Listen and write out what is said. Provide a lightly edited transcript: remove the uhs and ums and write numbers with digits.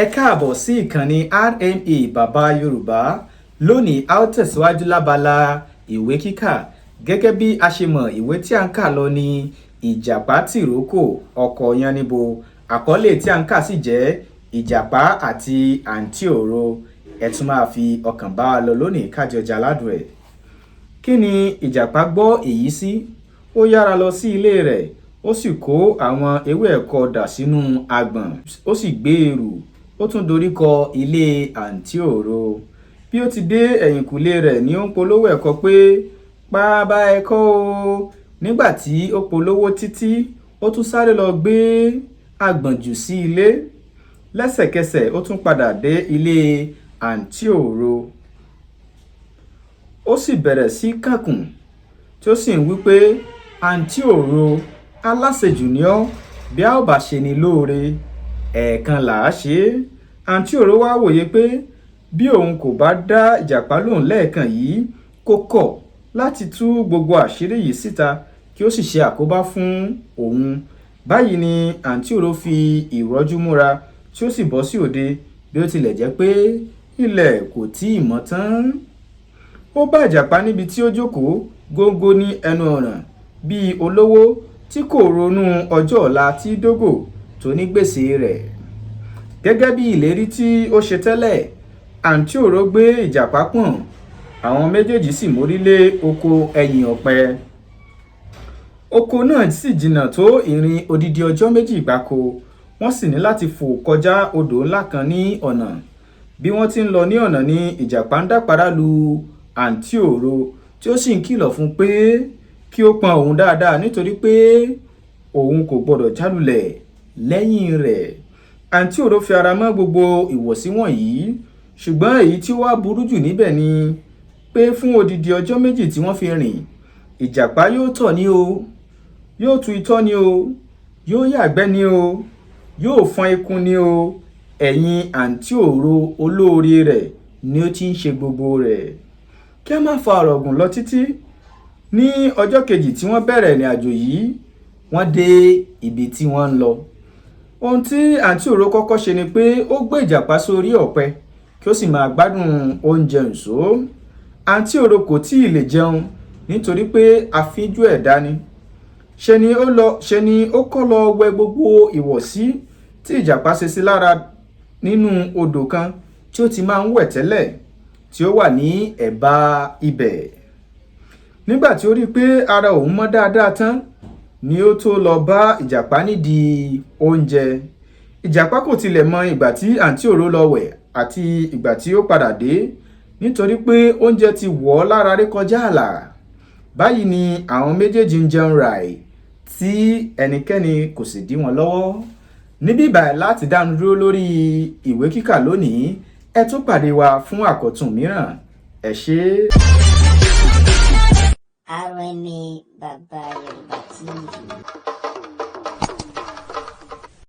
Ẹ káàbọ̀ sí ìkànnì RMA Bàbá Yorùbá. Lónìí, a ó tẹ̀síwájú lábala ìwé kíkà. Gẹ́gẹ́ bí a ṣe mọ̀, ìwé tí a ń kà lọ ní Ìjàpá Tìrókò Ọkọ Yánníbo. Àkọlé tí a ń kà sì jẹ́ Ìjàpá àti Àǹtí Òro. Ẹ tún máa fi ọkàn bá wa lọ lónìí, ká jọ jaládùn ẹ̀. Kí ni Ìjàpá gbọ́ èyí sí? Ó yára lọ sí ilé rẹ̀, ó sì kó àwọn ewé ẹ̀kọ dà sínú agbọ̀n, ó sì gbé e rù. Ó tún dorí kọ ilé Àǹtí Òro. Bí ó ti dé ẹ̀yìnkùlé rẹ̀ ni ó ń polówó ẹ̀kọ pé, "Pàbá ẹ̀kọ o." Nígbà tí ó polówó títí, ó tún sáré lọ gbé agbọ̀n jù sí ilé. Lẹ́sẹ̀kẹsẹ̀, ó tún padà dé ilé Àǹtí Òro, ó sì bẹ̀rẹ̀ sí kànkùn, tí ó sì ń wí pé, "Àǹtí Òro, aláṣejù ni ọ́. Bí a ò bá ṣe ni lóore, ẹ̀ẹ̀kan là á ṣe é." Àǹtí Òro wá wòye pé bí òun kò bá dá Ìjàpá lóhùn lẹ́ẹ̀kan yìí, kó kọ̀ láti tú gbogbo àṣírí yìí síta, kí ó sì ṣe àkóbá fún òun. Báyìí ni Àǹtí Òro fi ìrọ́jú múra, tí ó sì bọ́ sí òde, bí ó tilẹ̀ jẹ́ pé ilẹ̀ kò tí ì mọ́ tán. Ó bá Ìjàpá níbi tí ó jókòó góńgó ní ẹnu ọ̀nà, bíi olówó tí kò ronú ọjọ́ ọ̀la tí dógò tó ní gbèsè rẹ̀. Gẹ́gẹ́ bí ìlérí tí ó ṣe tẹ́lẹ̀, Àǹtí Òro gbé Ìjàpá pọ̀n, àwọn méjèèjì sì mórí lé oko ẹ̀yìn ọ̀pẹ. Oko náà sì jìnnà tó ìrìn odidi ọjọ́ 2 gbáko, wọ́n sì ní láti fò kọjá odò ńlá kan ní ọ̀nà. Bí wọ́n ti ń lọ ní ọ̀nà ni Ìjàpá ń dàpàárá lu Àǹtí Òro, tí ó sì ń kìlọ̀ fún un pé kí ó pọn òun dáadáa, nítorí pé òun kò gbọdọ̀ jálulẹ̀ lẹ́yìn rẹ̀. Àǹtí Òro fi ara mọ́ gbogbo ìwọ̀sí wọ̀nyí, ṣùgbọ́n èyí tí ó wá burú jù níbẹ̀ ni pé fún odidi ọjọ́ 2 tí wọ́n fi rìn, Ìjàpá yóò tọ̀ ní o, yóò tu itọ́ ní o, yóò yàgbẹ́ ní o, yóò fọn ikùn ní o, ẹ̀yìn Àǹtí Òro olóore rẹ̀ ni ó ti ń ṣe gbogbo rẹ̀. Kí a má fa ọ̀rọ̀ gùn lọ títí, ní ọjọ́ kejì tí wọ́n bẹ̀rẹ̀ ìrìn àjò yìí, wọ́n dé ibi tí wọ́n ń lọ. Ohun tí Àǹtí Òro kọ́kọ́ ṣe ni pé ó gbé Ìjàpá sórí ọ̀pẹ kí ó sì máa gbádùn oúnjẹ ǹṣó. Àǹtí Òro kò tí ì lè jẹun nítorí pé afínjú ẹ̀dá ni. Ṣe ni ó kọ́ lọ wẹ gbogbo ìwọ̀sí tí Ìjàpá ṣe sí lára nínú odò kan tí ó ti máa ń wẹ̀ tẹ́lẹ̀, tí ó wà ní ẹ̀bá ibẹ̀. Nígbà tí ó rí i pé ara òun mọ́ dáadáa tán ni ó tó lọ bá Ìjàpá nídìí oúnjẹ. Ìjàpá kò tilẹ̀ mọ ìgbà tí Àǹtí Òro lọ wẹ̀ àti ìgbà tí ó padà dé, nítorí pé oúnjẹ ti wọ̀ ọ́ lára rékọjá ààlà. Báyìí ni àwọn méjèèjì ń jẹun ràì tí ẹnikẹ́ni kò sì dí wọn lọ́wọ́. Níbí báyìí láti dánu dúró lórí ìwé kíkà lónìí. Ẹ tún pàdé wa fún àkọ́tún mìíràn. Ẹ ṣé. RMA Baba Yoruba TV.